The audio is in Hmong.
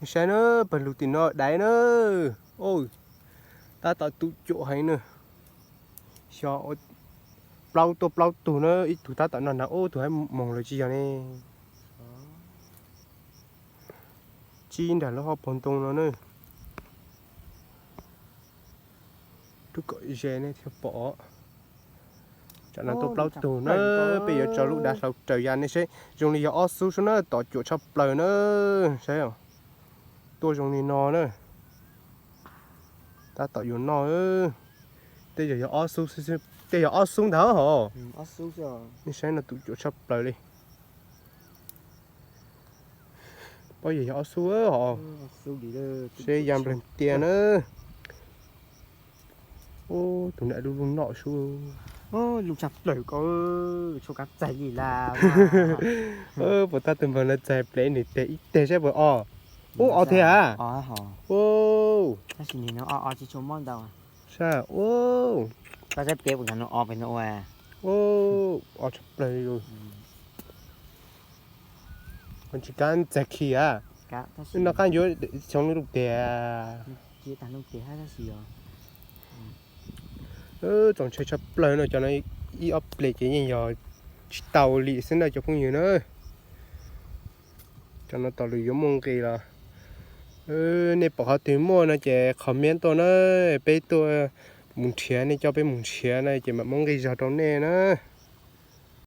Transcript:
Saib na, pawg lug tim no daiv na. Tab tom tu cuam heev na. Xyov plaub tuaj plaub tug na, ib tug tab tom noj nag, ub, tug hab moog lawm tsis yog ne. Tsib nram lub hauv paus ntoo no na. Rub kom ze nej thiaj pom. Tsam no tuaj plaub tug na, peb yuav tso lub dav hlau raws ya nej saib. Zoo li yog ob xub sub na, tom cuam tshaj plaws na. Saib, tuaj zoo li no na. Tab tom yuav noj. Tej zaum yog ob xub, tej yog ob xub ntag hos. Nej saib no tom cuam tshaj plaws li. Paub yog yog ob xub hos. Seb ya nplawg tiag na. Ub, tus nam lub lub noj sub. Lub tshaj plaws ko, tshuav kab txaig li lawm. Puas tab tus npawg no txaig plev nws teg ib teg saib puas o. Ub, o thiab a. Tab sis nws o o tsis tshua mob ntau. Sab, ub. Koj saib plev puas yog nws o pem no ua. Ub, o tshaj plaws li. Tsis kab txaig khi a. No qab yuav xyoo lub teg. Txaus ntshai tshaj plaws no, cov no ib ob ple ces yeej yog tsis tau li xwb na cov phooj ywg na. Cov no tom lwm yuav muaj nqis los. Nej pom qhov twg muaj no ces comment tuaj na, peb tuaj mus nrhiav, nej coj peb mus nrhiav na ces mam muab nqi zog rau nej na.